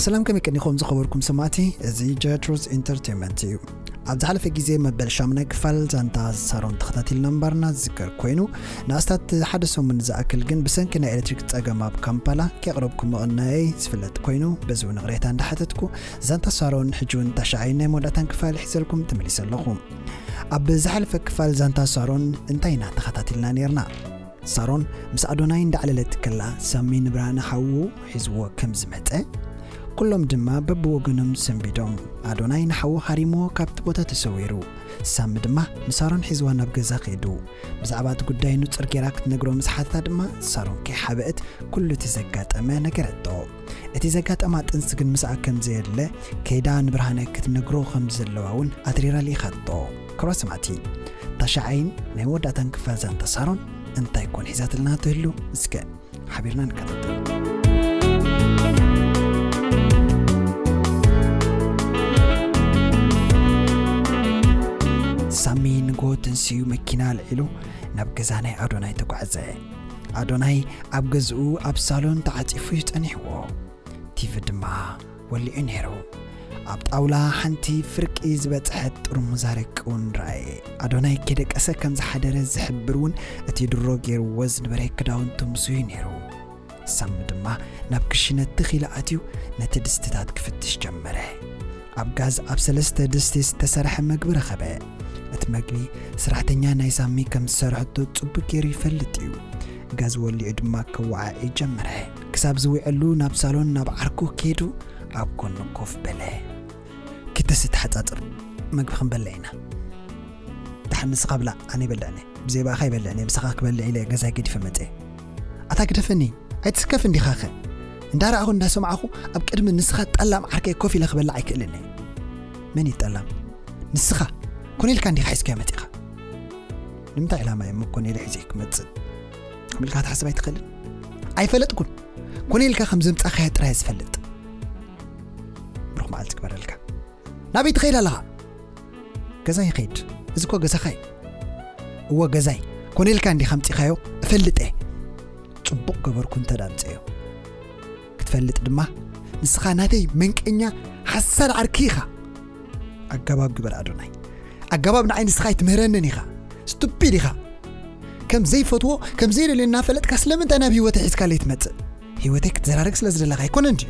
ሰላም፣ ከመይ ቀኒኹም ዝኸበርኩም ሰማዕቲ? እዚ ጀትሮስ ኢንተርቴንመንት እዩ። ኣብ ዝሓለፈ ግዜ መበል ሻሙናይ ክፋል ዛንታ ሳሮን ተኸታቲልና ምንባርና ዝዝከር ኮይኑ፣ ንኣስታት ሓደ ሰሙን ዝኣክል ግን ብሰንኪ ናይ ኤሌክትሪክ ጸገም ኣብ ካምፓላ ከየቕረብኩ ምቕናየይ ዝፍለጥ ኮይኑ፣ በዚ እውን ይቕሬታ እንዳሓተትኩ፣ ዛንታ ሳሮን ሕጂ እውን ታሽዓይን ናይ መወዳእታን ክፋል ሒዘልኩም ተመሊሰ ኣለኹ። ኣብ ዝሓለፈ ክፋል ዛንታ ሳሮን እንታይ ኢና ተኸታቲልና ነይርና? ሳሮን ምስ ኣዶናይ እንዳዕለለት ከላ ሳሚ ንብርሃነ ሓዉ ሒዝዎ ከም ዝመጸ፣ ኩሎም ድማ በብወገኖም ሰንቢዶም። ኣዶናይ ንሓዉ ሃሪምዎ ካብቲ ቦታ ተሰዊሩ። ሳሚ ድማ ንሳሮን ሒዝዋ ናብ ገዛ ከይዱ። ብዛዕባ እቲ ጉዳይ ንጹር ጌራ ክትነግሮ ምስ ሓተታ ድማ ሳሮን ከይሓበአት ኩሉ እቲ ዘጋጠመ ነገረቶ። እቲ ዘጋጠማ ጥንሲ ግን ምስኣ ከም ዘየለ ከይዳ ንብርሃነ ክትነግሮ ከም ዘለዋ እውን ኣትሪራ ልኢኻቶ። ክብራት ሰማዕቲ፣ ታሽዓይን ናይ መወዳእታን ክፋል ዛንታ ሳሮን እንታይ ኮን ሒዛትልና ትህሉ? እስከ ሓቢርና ንከታተል። ሳሚ ንግሆ ተንሲኡ መኪና ኣልዒሉ ናብ ገዛ ናይ ኣዶናይ ተጓዕዘ። ኣዶናይ ኣብ ገዝኡ ኣብ ሳሎን ተዓጺፉ እዩ ጸኒሕዎ። ቲቪ ድማ ወሊዑ ነይሩ። ኣብ ጣውላ ሓንቲ ፍርቂ ዝበጽሐት ጥርሙዝ ኣረቂ እውን ረኣየ። ኣዶናይ ከይደቀሰ ከም ዝሓደረ ዝሕብር እውን እቲ ድሮ ገይርዎ ዝነበረ ክዳውንቱ ምስኡ እዩ ነይሩ። ሳሚ ድማ ናብ ክሽነ ትኽ ኢሉ ኣትዩ ነቲ ድስትታት ክፍትሽ ጀመረ። ኣብ ጋዝ ኣብ ሰለስተ ድስቲ ዝተሰርሐ መግቢ ረኸበ። እቲ መግቢ ሰራሕተኛ ናይ ሳሚ ከም ዝሰርሐቶ ጽቡቕ ገይሩ ይፈልጥ እዩ። ጋዝ ወሊዑ ድማ ከወዓዒ ጀመረ። ክሳብ ዝውዕሉ ናብ ሳሎን ናብ ዓርኩ ከይዱ ኣብ ጎኑ ኮፍ በለ። ክተስ ተሓጻጽር፣ መግቢ ክንበልዕ ኢና። ደሓን ንስኻ ብላዕ፣ ኣነ ይበልዕኒ። ብዘይ ብኣኻ ይበልዕኒ፣ ምሳኻ ክበልዕ ኢለ ገዛይ ገዲፈ መጽየ። ኣታ ግደፈኒ፣ ኣይትስከፍ እንዲኻኸ? እንዳረኣኹ እንዳሰማዕኹ ኣብ ቅድሚ ንስኻ ጠላም ዓርከይ ኮፍ ኢለ ክበልዕ ኣይክእልን እየ። መን እዩ ጠላም? ንስኻ። ኮነ ኢልካ እንዲኻ ሒዝካዮ መጺኻ። ንምንታይ ዕላማ እየ እሞ ኮነ ኢለ ሒዘ ክመጽእ? ከምኡ ኢልካ ክትሓስብ ኣይትኽእልን? ኣይፈለጥኩን። ኮነ ኢልካ ከም ዘምጻኻዮ ጥራይ እየ ዝፈልጥ። ብሩኽ መዓልቲ ክበረልካ። ናበይ ትኸይድ ኣለኻ? ገዛይ ይኸይድ። እዚ እኮ ገዛኻ እዩ። እወ ገዛይ። ኮነ ኢልካ እንዲኻ ኣምጺኻዮ? እፈልጥ እየ። ጽቡቕ ገበርኩ እንተ ደኣ ኣምጽኤዮ። ክትፈልጥ ድማ ንስኻ ናተይ መንቀኛ ሓሳድ ዓርኪ ኢኻ። ኣገባብ ግበር ኣዶናይ። ኣገባብ ንዓይ ንስኻ ኣይትምህረንን ኢኻ። ስቱፒድ ኢኻ። ከም ዘይፈትዎ፣ ከም ዘይደልዮ እናፈለጥካ ስለምንታይ ናብ ህይወተይ ሒዝካለይ ትመጽእ? ህይወተይ ክትዘራርግ ስለ ዝደለኻ ኣይኮነን ድዩ?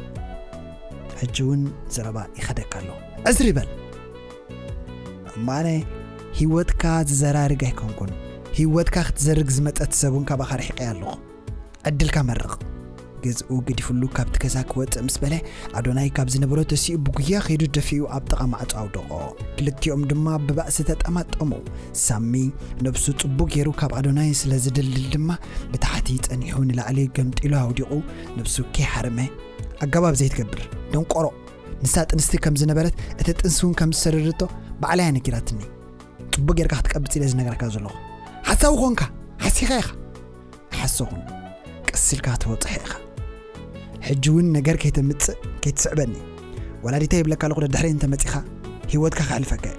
ሕጂ እውን ዘረባ ይኸደካ ኣሎ። ዕዝር ይበል። እሞ ኣነ ህይወትካ ዝዘራርግ ኣይኮንኩን። ህይወትካ ክትዘርግ ዝመጸት ሰብ እውን ካባኻ ርሒቐያ ኣለኹ። ዕድልካ መርቕ። ገዝኡ ገዲፍሉ ካብቲ ገዛ ክወጽእ ምስ በለ፣ ኣዶናይ ካብ ዝነበሮ ተሲኡ ብጉያ ከይዱ ደፊኡ ኣብ ጥቓ ማዕጾ ኣውደቖ። ክልቲኦም ድማ ብባእሲ ተጠማጠሙ። ሳሚ ነብሱ ጽቡቕ ገይሩ ካብ ኣዶናይ ስለ ዝድልድል ድማ ብታሕቲ ጸኒሑ ንላዕሊ ገምጢሉ ኣውዲቑ ነብሱ ከይሃረመ፣ ኣገባብ ዘይትገብር ደንቆሮ። ንሳ ጥንስቲ ከም ዝነበረት፣ እቲ ጥንሲ እውን ከም ዝሰደደቶ ባዕላ እያ ነጊራትኒ። ጽቡቕ ጌርካ ክትቀብጽ ኢለ ዝነግረካ ዘለኹ። ሓሳዊ ኾንካ፣ ሓሲኻ ኢኻ። ኣይሓሰኹን። ቀስ ኢልካ ክትበጽሖ ኢኻ። ሕጂ እውን ነገር ከይተምጽእ ከይትስዕበኒ። ወላዲተይ ይብለካ ኣለኹ፣ ደድሕረይ እንተመጺኻ ህይወትካ ከሕልፈካ እየ።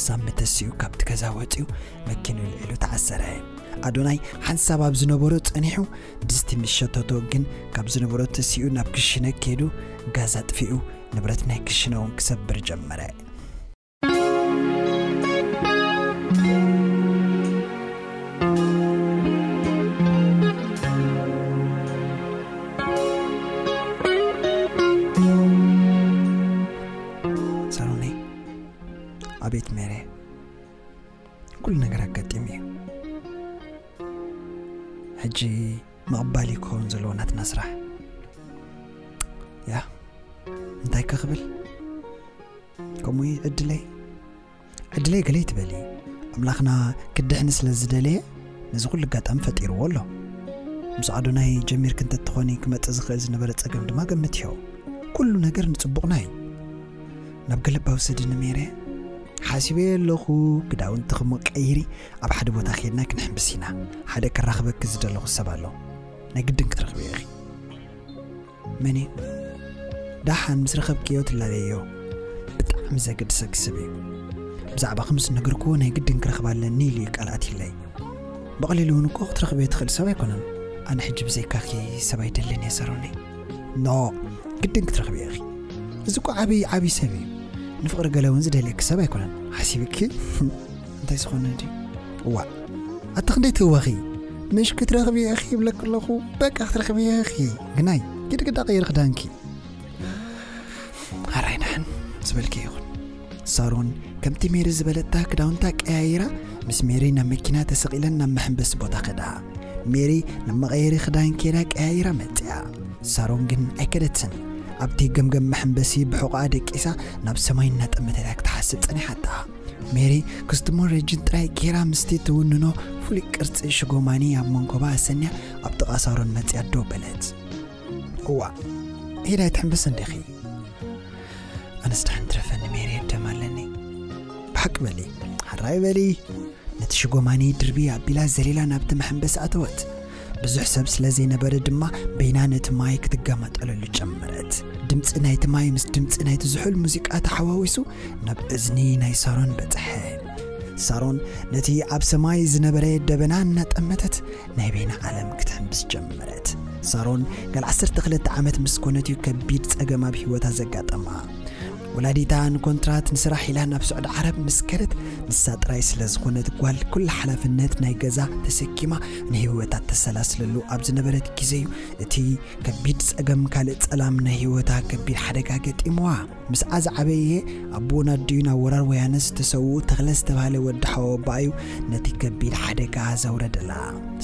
ሳሚ ተሲኡ ካብቲ ገዛ ወጺኡ መኪንኡ ኣልዒሉ ተዓሰረ። ኣዶናይ ሓንሳብ ኣብ ዝነበሮ ጸኒሑ ድስቲ ምስ ሸተቶ ግን ካብ ዝነበሮ ተሲኡ ናብ ክሽነ ከይዱ ጋዝ ኣጥፊኡ ንብረት ናይ ክሽነ እውን ክሰብር ጀመረ። ሳሮነይ፣ ኣቤት ሜሬ፣ ኩሉ ነገር ኣጋጢሙ እዩ። ሕጂ ምቕባል እዩ ክኸውን ዘለዎ ናትና ስራሕ። ያ፣ እንታይ ከ ክብል? ከምኡ እዩ ዕድለይ። ዕድለይ ገለ ይትበሊ። ኣምላኽና ክድሕኒ ስለ ዝደለየ ነዚ ኩሉ ኣጋጣሚ ፈጢርዎ ኣሎ። ምስ ኣዶናይ ጀሚርኪ እንተትኾኒ ክመጽእ ዝኽእል ዝነበረ ጸገም ድማ ገምትዮ። ኩሉ ነገር ንጽቡቕና እዩ። ናብ ገለባ ውሰድኒ ሜሬ። ሓሲበዮ ኣለኹ፣ ክዳውንትኺ እሞ ቀይሪ፣ ኣብ ሓደ ቦታ ኬድና ክንሕምብስ ኢና። ሓደ ከራኽበኪ ዝደለኹ ሰብ ኣሎ። ናይ ግድን ክትረኽብዮ ኢኺ። መን እዩ? ደሓን ምስ ረኸብክዮ ትላለዮ። ብጣዕሚ ዘገድሰኪ ሰብ እዩ። ብዛዕባኺ ምስ ነገርክዎ ናይ ግድን ክረኽባ ኣለኒ ኢሉ እዩ ቃል ኣትዩለይ። ብቐሊሉ እውን እኮ ክትረኽብዮ ትኽእል ሰብ ኣይኮነን። ኣነ ሕጂ ብዘይካኺ ሰብ ኣይደልን እየ ሳሮነይ። ኖ፣ ግድን ክትረኽብዮ ኢኺ። እዚ እኮ ዓብዪ ዓብዪ ሰብ እዩ። ንፍቕሪ ገለ እውን ዝደልየኪ ሰብ ኣይኮነን። ሓሲብኪ እንታይ ዝኾነ ድዩ? እዋ፣ ኣታ ክንደይ ትህወኺ? ምሽ ክትረኽቢ ኢኺ ይብለኪ ኣለኹ። በቃ ክትረኽቢ ኢኺ። ግናይ ግድግዳ ቀይር ክዳንኪ። ሓራይ ንሕን ዝበልኪ ይኹን። ሳሮን ከምቲ ሜሪ ዝበለታ ክዳውንታ ቀያይራ፣ ምስ ሜሪ ናብ መኪና ተሰቒለን ናብ መሐንበሲ ቦታ ከዳ። ሜሪ ናብ መቐየሪ ክዳን ከይዳ ቀያይራ መጽያ። ሳሮን ግን ኣይከደትን። ኣብቲ ገምገም መሐንበሲ ብሕቖኣ ደቂሳ ናብ ሰማይ እናጠመተት ክትሓስብ ጸኒሓታ። ሜሪ ክስትሞን ሬጅን ጥራይ ጌራ ምስቲ ትውንኖ ፍሉይ ቅርጺ ሽጎማኒ ኣብ መንኮባ ኣሰንያ ኣብ ጥቓ ሳሮን መጽያ ደው በለት። እዋ፣ ሄዳ ኣይትሕንበስ እንዲኺ? ኣነስ ደሓን ትረፈኒ ሜሪ፣ ደም ኣለኒ። ብሓቂ በሊ፣ ሓራይ በሊ። ነቲ ሽጎማኒ ድርቢ ኣቢላ ዘሊላ ናብቲ መሐንበሲ ኣተወት። ብዙሕ ሰብ ስለ ዘይነበረ ድማ በይና ነቲ ማይ ክትገማጠለሉ ጀመረት። ድምጺ ናይቲ ማይ ምስ ድምጺ ናይቲ ዝሑል ሙዚቃ ተሓዋዊሱ ናብ እዝኒ ናይ ሳሮን በጽሐ። ሳሮን ነቲ ኣብ ሰማይ ዝነበረ ደበና እናጠመተት ናይ በይና ዓለም ክትሕንብስ ጀመረት። ሳሮን ገል ዓሰርተ ክልተ ዓመት ምስ ኮነት እዩ ከቢድ ጸገም ኣብ ህይወታ ዘጋጠማ። ወላዲታ ንኮንትራት ንስራሕ ኢላ ናብ ስዑዲ ዓረብ ምስ ከደት፣ ንሳ ጥራይ ስለ ዝኾነት ጓል ኩሉ ሓላፍነት ናይ ገዛ ተሰኪማ ንህይወታ ተሰላስለሉ ኣብ ዝነበረት ግዜ እዩ እቲ ከቢድ ጸገም ካልእ ጸላም ናይ ህይወታ ከቢድ ሓደጋ ገጢምዋ። ምስኣ ዝዓበየ ኣቦኡን ኣዲኡን ኣብ ወራር ወያነ ዝተሰውኡ ተኽለ ዝተባህለ ወዲ ሓወቦኣ እዩ ነቲ ከቢድ ሓደጋ ዘውረደላ።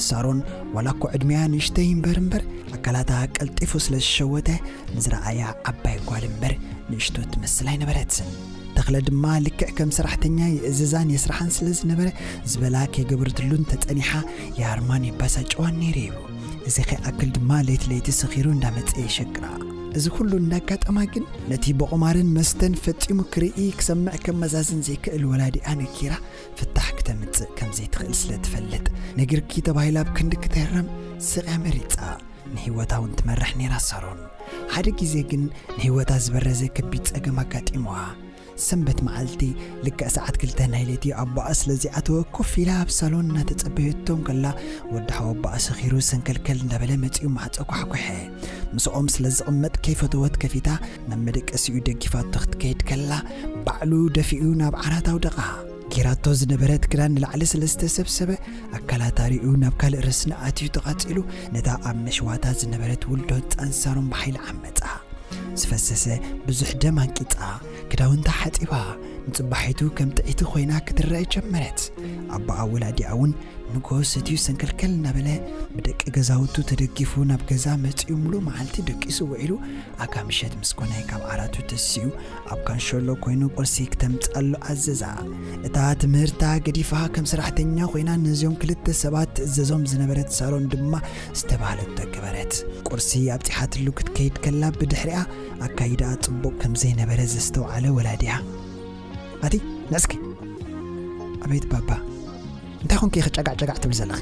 ሳሮን ዋላ እኮ ዕድሚኣ ንእሽተይ እምበር እምበር ኣካላታ ቀልጢፉ ስለ ዝሸወተ ንዝረኣያ ዓባይ ጓል እምበር ንእሽቶ ትመስል ኣይነበረትን። ተኽለ ድማ ልክዕ ከም ሰራሕተኛ የእዝዛን የስርሓን ስለ ዝነበረ ዝበላ ከይገበረትሉ እንተጸኒሓ ይሃርማን የባሳጭዋን ነይሩ እዩ። እዚ ከይኣክል ድማ ለይቲ ለይቲ ሰኺሩ እንዳመጸ የሸግራ። እዚ ኩሉ እንዳጋጠማ ግን ነቲ ብቑማርን መስተን ፈጺሙ ክርኢ ክሰምዕ ከመዛዝን ዘይክእል ወላዲኣ ነኪራ ፍታሕ ክተምጽእ ከም ዘይትኽእል ስለ ትፈልጥ ነጊርኪ ተባሂላ ኣብ ክንዲ ክትህረም ስቕ እያ መሪጻ። ንህይወታ እውን ትመርሕ ነይራ ሳሮን። ሓደ ግዜ ግን ንህይወታ ዝበረዘ ከቢድ ጸገም ኣጋጢምዋ። ሰንበት መዓልቲ ልክዕ ሰዓት ክልተ ናይ ለይቲ ኣቦኣ ስለ ዘይኣተወ ኮፍ ኢላ ኣብ ሳሎን እናተጸበየቶ እንከላ ወዲ ሓወቦኣ ሰኺሩ ሰንከልከል እንዳበለ መጺኡ ማዕጾ ኳሕኩሐ። ምስኦም ስለ ዝቕመጥ ከይፈተወት ከፊታ ናብ መደቀሲኡ ደጊፋቶ ክትከይድ ከላ ባዕሉ ደፊኡ ናብ ዓራት ኣውደቓ። ጌራቶ ዝነበረት ክዳን ንላዕሊ ስለ ዝተሰብሰበ ኣካላታ ሪኡ ናብ ካልእ ረስኒ ኣትዩ ተቓጺሉ ነታ ኣብ መሽዋታ ዝነበረት ውልዶ ህጻን ሳሮን ብሓይሊ ዓመጻ። ዝፈሰሰ ብዙሕ ደም ኣንቂጻ፣ ክዳውንታ ሓጺባ፣ ንጽባሒቱ ከም ጥዕይቲ ኮይና ክትረአ ጀመረት። ኣቦኣ ወላዲኣ እውን ንግሆ ሰትዩ ሰንከልከል እናበለ ብደቂ ገዛውቱ ተደጊፉ ናብ ገዛ መጺኡ ምሉእ መዓልቲ ደቂሱ ውዒሉ ኣጋ ምሸት ምስ ኮነ ካብ ዓራቱ ተሲኡ ኣብ ካንሸሎ ኮይኑ ቁርሲ ክተምጻሉ ኣዘዛ። እታ ትምህርታ ገዲፋ ከም ሰራሕተኛ ኮይና ነዚኦም ክልተ ሰባት ትእዘዞም ዝነበረት ሳሮን ድማ ዝተባህለቶ ገበረት። ቁርሲ ኣብጺሓትሉ ክትከይድ ከላ ብድሕሪኣ ኣካይዳኣ ጽቡቕ ከም ዘይነበረ ዘስተውዓለ ወላዲኣ፣ ኣቲ ንዕስኪ። ኣቤት ባባ፣ እንታይ ኮንኪ ኢኺ ጨጋዕ ጨጋዕ ትብል ዘለኺ?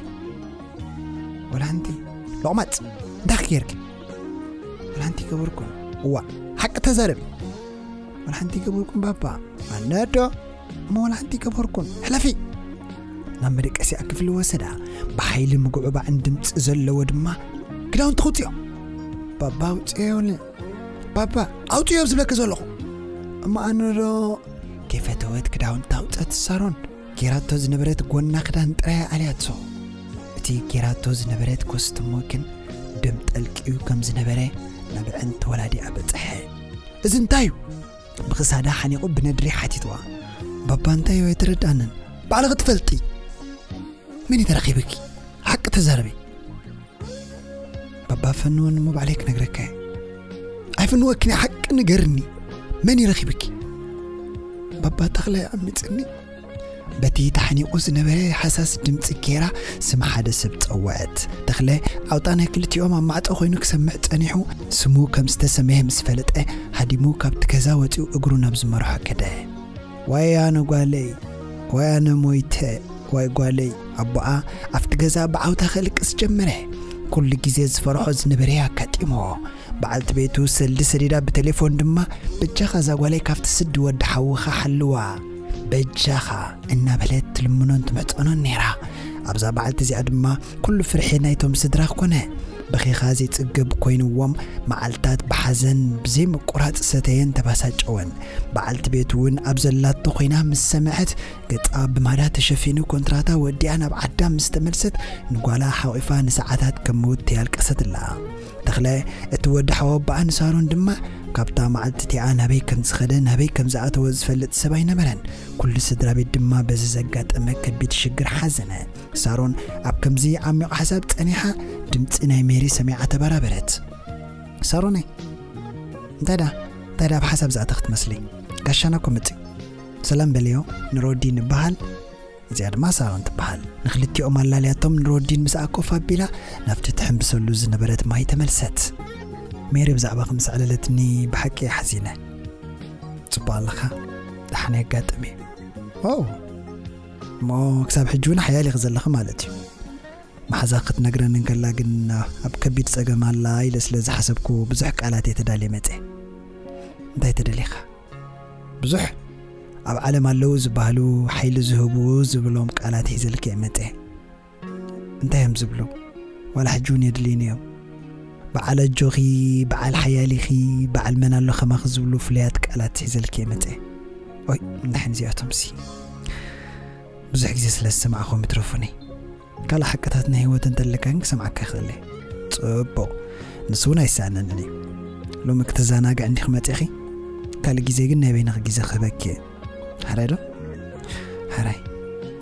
ወላ ሓንቲ። ሎቕማጽ፣ እንታይ ጌርኪ? ወላ ሓንቲ ይገበርኩን። እዋ፣ ሓቂ ተዛረቢ። ወላ ሓንቲ ይገበርኩን ባባ። ኣነዶ እሞ ወላ ሓንቲ ይገበርኩን። ሕለፊ። ናብ መደቀሲኣ ክፍሊ ወሰዳ። ብሓይሊ ምጉዕባዕን ድምፂ ዘለዎ ድማ ክዳውንቲ ክውፅዮ። ባባ ኣውፅዮ ይብለ። ባባ ኣውፅዮ ዝብለኪ ዘለኹ። እሞ ኣነዶ ከይፈተወት ክዳውንቲ ኣውፀት ሳሮን። ጌራቶ ዝነበረት ጎና ክዳን ጥራይ ኣልያቶ። እቲ ጌራቶ ዝነበረት ኮስትሞ ግን ደም ጠልቂዩ ከም ዝነበረ ናብ ኣዕንቲ ወላዲኣ በጽሐ። "እዚ እንታይ እዩ?" ብኽሳዳ ሓኒቑ ብነድሪ ሓቲትዋ። "ባባ እንታይ እዩ ኣይተረድኣንን። ባዕልኺ ትፈልጢ። መን እዩ ተረኺብኪ? ሓቂ ተዛረቢ." "ባባ ፈንወኒ እሞ ባዕለይ ክነግረካ እየ." "ኣይፍንወክን እየ፣ ሓቂ ንገርኒ። መን እዩ ረኺብኪ?" "ባባ ተኽላይ ኣሚፅኒ." በቲ ተሓኒቑ ዝነበረ ሃሳስ ድምፂ ጌራ ስም ሓደ ሰብ ጸውዐት። ተኽለ ዓውጣ ናይ ክልቲኦም ኣብ ማዕጾ ኮይኑ ክሰምዕ ጸኒሑ፣ ስሙ ከም ዝተሰመየ ምስ ፈለጠ ሃዲሙ ካብቲ ገዛ ወጺኡ እግሩ ናብ ዝመርሖ ከደ። "ዋይ ኣነ ጓለይ፣ ዋይ ኣነ ሞይተ፣ ዋይ ጓለይ!" ኣቦኣ ኣብቲ ገዛ ብዓውታ ከልቅስ ጀመረ። ኩሉ ግዜ ዝፈርሖ ዝነበረ ኣጋጢሞ። በዓልቲ ቤቱ ሰልዲ ሰዲዳ ብቴሌፎን ድማ፣ "በጃኻ እዛ ጓለይ ካብቲ ስዲ ወዲ ሓውኻ ሓልዋ፣ በጃኻ" እናበለት ትልምኖን ትምሕጸኖን ነይራ። ኣብዛ በዓልቲ እዚኣ ድማ ኩሉ ፍርሒ ናይቶም ስድራ ኮነ። በኺኻ ዘይጽገብ ኮይንዎም፣ መዓልታት ብሓዘን ብዘይ ምቁራጽ ሰተየን ተባሳጨወን። በዓልቲ ቤቱ እውን ኣብ ዘላቶ ኮይና ምስ ሰምዐት፣ ገጻ ብማዳ ተሸፊኑ ኮንትራታ ወዲኣ ናብ ዓዳ ምስ ተመልሰት፣ ንጓላ ሓቒፋ ንሰዓታት ከም ምውት ተያልቀሰትላ። ተኽለ፣ እቲ ወዲ ሓወባኣ ንሳሮን ድማ፣ ካብታ መዓልቲ እቲኣ ናበይ ከም ዝኸደ፣ ናበይ ከም ዝኣተወ ዝፈልጥ ሰብ ኣይነበረን። ኩሉ ስድራ ቤት ድማ በዚ ዘጋጠመ ከቢድ ሽግር ሓዘነ። ሳሮን ኣብ ከምዚ ዓሚቕ ሓሳብ ጸኒሓ፣ ድምጺ ናይ ሜሪ ሰሚዓ ተበራበረት። ሳሮነይ፣ እንታይ ደኣ፣ እንታይ ደኣ ኣብ ሓሳብ ዝኣተኽ ትመስሊ? ጋሻና እኮ መጺኡ። ሰላም በልዮ፣ ንሮዲን ይበሃል። እዚኣ ድማ ሳሮን ትበሃል። ንኽልቲኦም ኣላልያቶም ንሮዲን ምስ ኣኮፍ ኣቢላ ናብቲ ትሕምብሰሉ ዝነበረት ማይ ተመልሰት። ሜሪ ብዛዕባኺ ምስ ኣዕለለትኒ ብሓቂ እየ ሓዚነ። ጽቡቕ ኣለኻ፣ ደሓን የጋጥም እዩ። ዋው! እሞ ክሳብ ሕጂ እውን ሓያል ኢኺ ዘለኺ ማለት እዩ። መሓዛ ክትነግረኒ እንከላ ግን ኣብ ከቢድ ጸገም ኣላ ኢለ ስለ ዝሓሰብኩ ብዙሕ ቃላት እየ ተዳልየ መጸ። እንታይ ተደሊኻ? ብዙሕ ኣብ ዓለም ኣለዉ ዝበሃሉ ሓይሊ ዝህቡ ዝብሎም ቃላት ሒዘልኪ እየ መጸ። እንታይ እዮም ዝብሉ? ዋላ ሕጂ እውን የድልዩኒ እዮም። በዓል ኣጆኺ፣ በዓል ሓያሊኺ፣ በዓል መን ኣሎ ከማኺ ዝብሉ ፍሉያት ቃላት ሒዘልኪ እየ መጸ። ኦይ፣ እንድሕን እዚኣቶም ሲ ብዙሕ ግዜ ስለ ዝሰማዕኹም ይትረፉኒ። ካልእ ሓቅታት ናይ ህይወት እንተለካ ግን ክሰምዓካ ይኽእል እየ። ጽቡቕ። ንሱ እውን ኣይሰኣነንን እዩ። ሎሚ ክትዘናግዕ እንዲኺ መጺኺ? ካልእ ግዜ ግን ናይ በይንኺ ግዜ ክህበኪ እየ። ሕራይ ዶ? ሕራይ።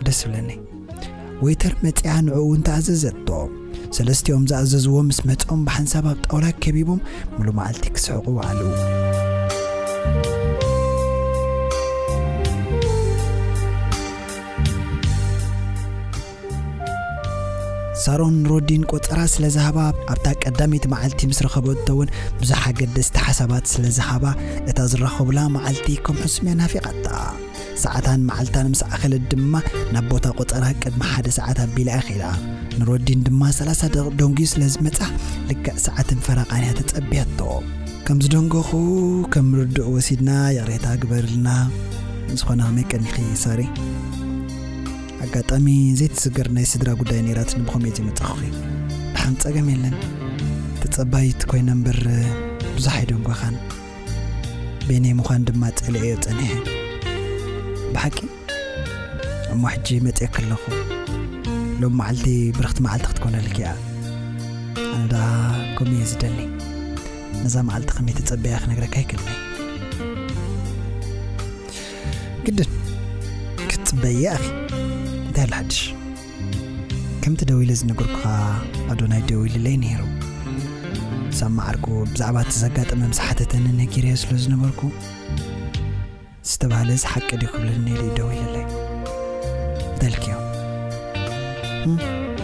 ደስ ይብለኒ። ወይተር መጺኣ ንዕኡ እውን ተኣዘዘቶ። ሰለስቲኦም ዝኣዘዝዎ ምስ መጾም ብሓንሳብ ኣብ ጣውላ ከቢቦም ሙሉ መዓልቲ ክስሕቑ ወዓሉ። ሳሮን ሮዲን ቆጸራ ስለ ዝሃባ፣ ኣብታ ቀዳመይቲ መዓልቲ ምስ ረኸበቶ እውን ብዙሕ ኣገደስቲ ሓሳባት ስለ ዝሃባ፣ እታ ዝራኸቡላ መዓልቲ ከም ሕሱም እያ ናፊቓታ። ሰዓታን መዓልታን ምስ ኣኸለት ድማ ናብ ቦታ ቆጸራ ቅድሚ ሓደ ሰዓት ኣቢላ እያ ኸይዳ። ንሮዲን ድማ ሰላሳ ደቂቕ ደንጉዩ ስለ ዝመጻ፣ ልክዕ ሰዓትን ፈረቓን እያ ተጸብያቶ። ከም ዝደንገኹ ከም ርድእ ወሲድና ይቕሬታ ግበርልና። ዝኾነ ከመይ ቀኒኺ ሳሪ? ኣጋጣሚ ዘይትስገር ናይ ስድራ ጉዳይ ነይራትኒ፣ ብኸመይ እየ ዘይመጻኹኺ? ደሓን፣ ጸገም የለን። ተጸባይት ኮይነ እምበር ብዙሕ ኣይደንጎኻን። በይነይ ምዃን ድማ ጸሊኤዮ ጸኒሐ። ብሓቂ? እሞ ሕጂ መጺኤኪ ኣለኹ። ሎም መዓልቲ ብርኽቲ መዓልቲ ክትኮነልኪ እያ። ኣነ ደኣ ከምኡ እየ ዝደሊ። ነዛ መዓልቲ ከመይ ተጸበያ ክነግረካ ኣይክእልን እየ። ግድን ክትጽበዪ ኢኺ። እንታይ ኣሎ ሓድሽ? ከምቲ ደዊለ ዝነገርኩኻ፣ ኣዶናይ ደዊሉለይ ነይሩ። ሳማ ዓርኩ ብዛዕባ እቲ ዘጋጠመ ምስ ሓተተኒ ነጊረዮ ስለ ዝነበርኩ፣ ዝተባህለስ ሓቂ ድዩ ክብለኒ ኢሉ እዩ ደዊሉለይ። እንታይ ኢልክዮ? እም፣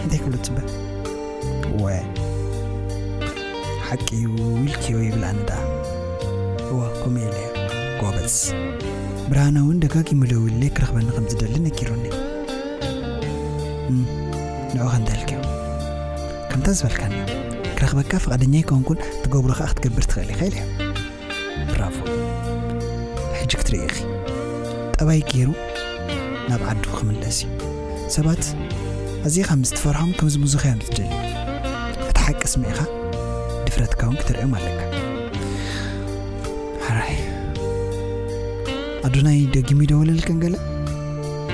እንታይ ክብሎ ትጽበ? ወ፣ ሓቂ እዩ ኢልክዮ ይብል ኣነ ደኣ። እወ፣ ከምኡ ኢለ እየ። ጎበዝ። ብርሃነ እውን ደጋጊሙ ደዊሉለይ ክረኽበኒ ከም ዝደሊ ነጊሩኒ። እም፣ ንዑ ከ እንታይ ኢልክዮ? ከምታ ዝበልካኒ፣ ክረኽበካ ፍቓደኛ ኣይኮንኩን፣ ትገብሮ ከኣ ክትገብር ትኽእል ኢኻ ኢለዮ። ብራቮ። ሕጂ ክትርኢ ኢኺ። ጠባይ ገይሩ ናብ ዓዱ ክምለስ እዩ። ሰባት ኣዚኻ ምስ ትፈርሖም ከም ዝምዙኻ እዮም ዝደልዩ። እቲ ሓቂ ስሚዕኻ ድፍረትካ እውን ክተርእዮም ኣለካ። ሕራይ። ኣዶናይ ደጊሙ ይደወለልክን ገለ?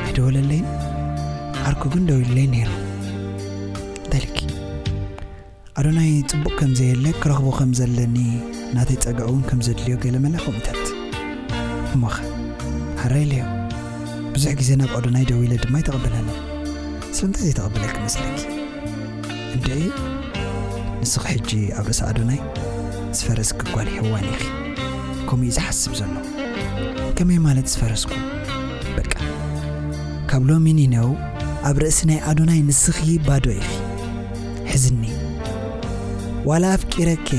ኣይደወለለይን። ዓርኩ ግን ደዊሉለይ ነይሩ። እንታይ ኢልኪ? ኣዶናይ ጽቡቕ ከም ዘየለ፣ ክረኽቦ ከም ዘለኒ፣ ናተይ ጸግዒ እውን ከም ዘድልዮ ገለ መለ ከምኡታት። እሞኸ? ሕራይ ኢለዮ። ብዙሕ ግዜ ናብ ኣዶናይ ደዊለ ድማ ኣይተቐበለንን። ስለምንታይ ዘይተቐበለኪ መስለኪ? እንድዒ፣ ንስኺ ሕጂ ኣብ ርእሲ ኣዶናይ ዝፈረስኪ ጓል ሄዋን ኢኺ። ከምኡ እዩ ዝሓስብ ዘሎ። ከመይ ማለት ዝፈረስኩ? በቃ፣ ካብ ሎሚ ኒነው ኣብ ርእሲ ናይ ኣዶናይ ንስኺ ባዶ ኢኺ። ሕዝኒ። ዋላ ኣፍቂረኪ፣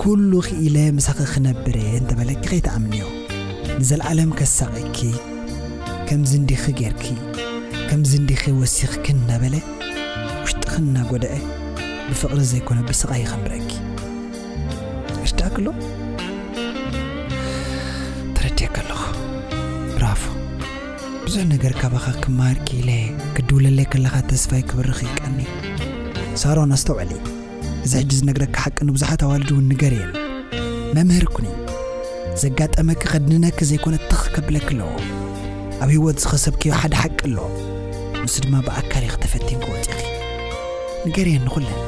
ኩሉ ክኢለ ምሳኺ ክነብር እየ እንተበለኪ ከይትኣምንዮ። ንዘለኣለም ከሳቒኪ፣ ከምዚ እንዲኺ ጌርኪ፣ ከምዚ እንዲኺ ወሲኽኪ እናበለ፣ ውሽጥኺ እናጎድአ፣ ብፍቕሪ ዘይኮነ ብስቓይ ይኸምረኪ። እርዳእኪ ኣሎ? ተረዲኤኪ ኣለኹ። ብራቮ። ብዙሕ ነገር ካባኻ ክመሃር ክኢለ እየ። ክትድውለለይ ከለኻ ተስፋይ ክብርኽ ይልቀኒ። ሳሮን፣ ኣስተውዕሊ። እዚ ሕጂ ዝነግረካ ሓቂ ንብዙሓት ኣዋልድ እውን ንገር እየን። መምህር ኩኒ። ዘጋጠመኪ ከድንነኪ ዘይኮነ ትኽ ከብለኪ ኣለዎ። ኣብ ህይወት ዝኸሰብክዮ ሓደ ሓቂ ኣሎ። ንሱ ድማ ብኣካል ኢኺ ተፈቲንኪ ወፂኺ። ንገርየን ንኹለን።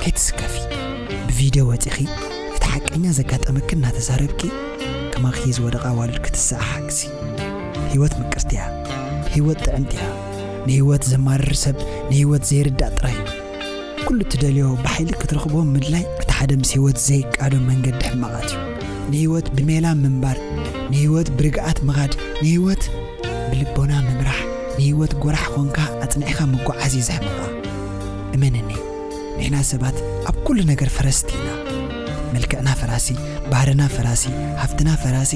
ከይትስከፊ። ብቪድዮ ወፂኺ እቲ ሓቀኛ ዘጋጠመኪ እናተዛረብኪ፣ ከማኺ ዝወደቓ ኣዋልድ ክትስኣ ሓግዚ። ህይወት ምቅርቲ እያ። ህይወት ጥዕምቲ እያ። ንህይወት ዘማርር ሰብ ንህይወት ዘይርዳእ ጥራይ እዩ። ኩሉ እትደልዮ ብሓይሊ ክትረኽቦ ምድላይ እቲ ሓደ ምስ ህይወት ዘይቃዶ መንገዲ ሕማቓት እዩ። ንህይወት ብሜላ ምንባር፣ ንህይወት ብርግኣት ምኻድ፣ ንህይወት ብልቦና ምምራሕ፣ ንህይወት ጎራሕ ኾንካ ኣጽኒዕኻ ምጉዓዝ እዩ ዘሕምቓ። እመንኒ፣ ንሕና ሰባት ኣብ ኩሉ ነገር ፈረስቲ ኢና። መልክዕና ፈራሲ፣ ባህርና ፈራሲ፣ ሃፍትና ፈራሲ፣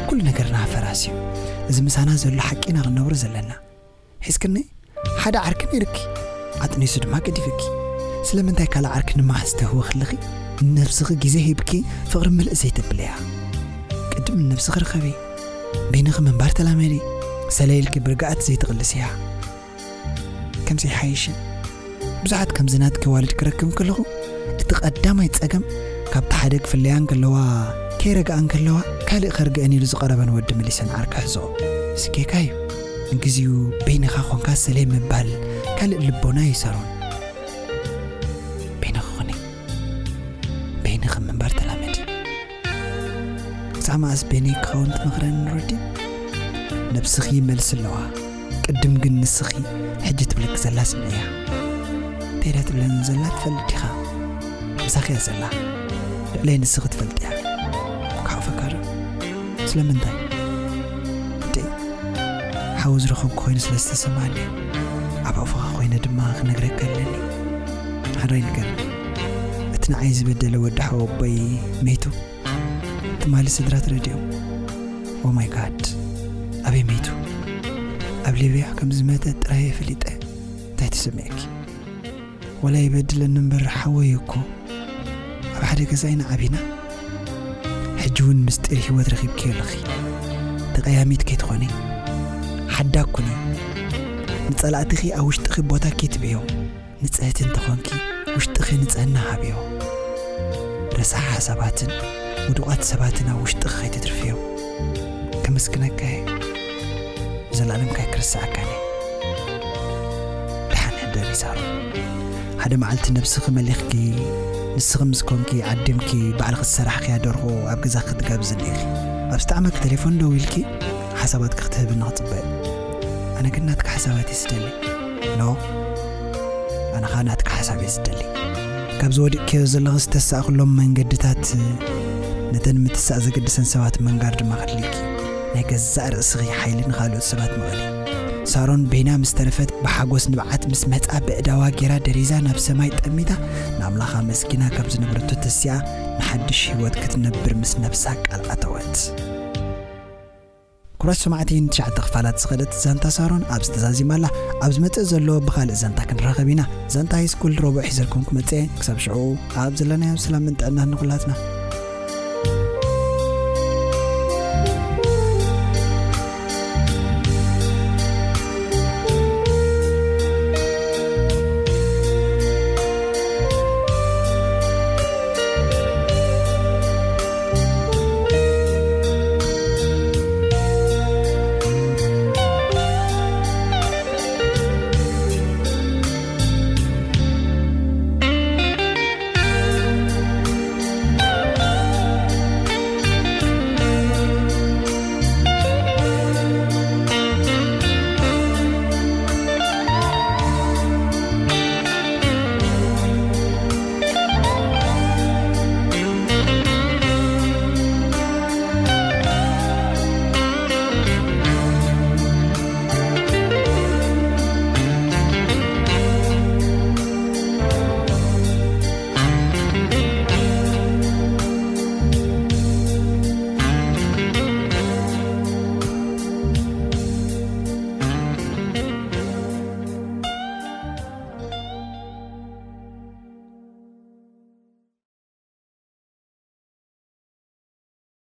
ኩሉ ነገርና ፈራሲ እዩ። እዚ ምሳና ዘሎ ሓቂ ኢና ክንነብሮ ዘለና። ሒዝክኒ ሓደ ዓርኪ ነይርኪ፣ ኣጥኒሱ ድማ ገዲፍኪ። ስለምንታይ ካልእ ዓርኪ ንመሓዝ ተህወ ከለኺ፣ ንነብስኺ ግዜ ሂብኪ ፍቕሪ ምልእ ዘይተብልያ? ቅድም ንነብስኺ ርኸቢ። በይንኺ ምንባር ተላመዲ። ሰለይልኪ ብርግኣት ዘይትቕልስያ። ከምዚ ይሓይሽን። ብዙሓት ከምዚ ናትኪ ዋልድ ክረክብ ከለኹ፣ እቲ ቀዳማይ ጸገም ካብቲ ሓደ ክፍለያ እንከለዋ፣ ከይረግኣ እንከለዋ፣ ካልእ ከርግአን ኢሉ ዝቐረበን ወዲ መሊሰን ዓርኪ ሕዞ። እዚ ጌጋ እዩ። ንግዚኡ በይንኻ ኾንካ ሰለይ ምባል ካልእ ልቦና እዩ ሳሮን። በይንኺ ኹኒ። በይንኺ ምንባር ተላመዲ። ክሳዕ መኣስ በይነይ ክኸውን ትመኽረኒ ሮዲ? ነብስኺ መልሲ ኣለዋ። ቅድም ግን ንስኺ ሕጂ ትብለኪ ዘላ ስምዕያ። እንታይ እያ ትብለኒ ዘላ ትፈልጥ ዲኻ? ምሳኺ እያ ዘላ። ልዕለይ ንስኺ ትፈልጥያ። ክሓቑፈካ ዶ? ስለምንታይ? እንዴ፣ ሓው ዝረኸብኩ ኮይኑ ስለ ዝተሰማኒ፣ ኣብ ሕቑፍኻ ኮይነ ድማ ክነግረካ ኣለኒ። ሓራይ ንገረኒ። እቲ ንዓይ ዝበደለ ወዲ ሓወቦይ መይቱ? ትማሊ ስድራ ተረዲኦም። ኦ ማይ ጋድ፣ ኣበይ መይቱ? ኣብ ሊብያ ከም ዝመተ ጥራይ እየ ፈሊጠ። እንታይ ተሰሚዕኪ? ወላ ይበድለኒ እምበር ሓወይ እኮ ኣብ ሓደ ገዛ ኢና ዓቢና። ሕጂ እውን ምስጢር ህይወት ረኺብኪ ኣለኺ። ተቐያሚት ከይትኾኒ። ሓዳግ ኩኒ። ንጸላእትኺ ኣብ ውሽጥኺ ቦታ ከይትብዮ። ንጽህቲ እንተኾንኪ፣ ውሽጥኺ ንጽህና ሃብዮ። ረሳሕ ሓሳባትን ውዱቓት ሰባትን ኣብ ውሽጥኺ ከይትትርፍዮ። ከመስግነካ እየ። ንዘለኣለም ከይክርስዓካን እየ። ደሓን ሕደሪ ሳሮን። ሓደ መዓልቲ ነብስኺ መሊኽኪ፣ ንስኺ ምስ ኮንኪ ዓዲምኪ፣ ባዕልኺ ዝሰራሕክያ ደርሆ ኣብ ገዛኺ ክትጋብዝኒ ኢኺ። ኣብ ዝጠዓመኪ ቴሌፎን ደዊልኪ፣ ሓሳባትኪ ክትህብኒ ክጽበ እየ። ኣነ ግን ናትኪ ሓሳባት እየ ዝደሊ። ኖ፣ ኣነ ኸኣ ናትኪ ሓሳብ እየ ዝደሊ። ካብዚ ወዲቕክዮ ዘለኺ ዝተሳእኽሎም መንገድታት፣ ነተን ምትሳእ ዘገድሰን ሰባት ምንጋር ድማ ከድልይኪ። ናይ ገዛእ ርእስኺ ሓይሊ ንኻልኦት ሰባት ምቐሊ። ሳሮን በይና ምስ ተረፈት፣ ብሓጎስ ንብዓት ምስ መጻ፣ በእዳዋ ጌራ ደሪዛ ናብ ሰማይ ጠሚታ፣ ንኣምላኻ ኣመስጊና ካብ ዝነበረቶ ተሲኣ፣ ንሓድሽ ህይወት ክትነብር ምስ ነብሳ ቃል ኣተወት። ክቡራት ሰማዕቲ፣ ንትሽዓተ ክፋላት ዝኸደት ዛንታ ሳሮን ኣብዚ ተዛዚማ ኣላ። ኣብ ዝመጽእ ዘሎ ብኻልእ ዛንታ ክንራኸብ ኢና። ዛንታ ሃይስኩል ረቡዕ ሒዘልኩም ክመጽእ እየ። ክሳብ ሽዑ ኣብ ዘለናዮ ሰላምን ጥዕናን ንኹላትና።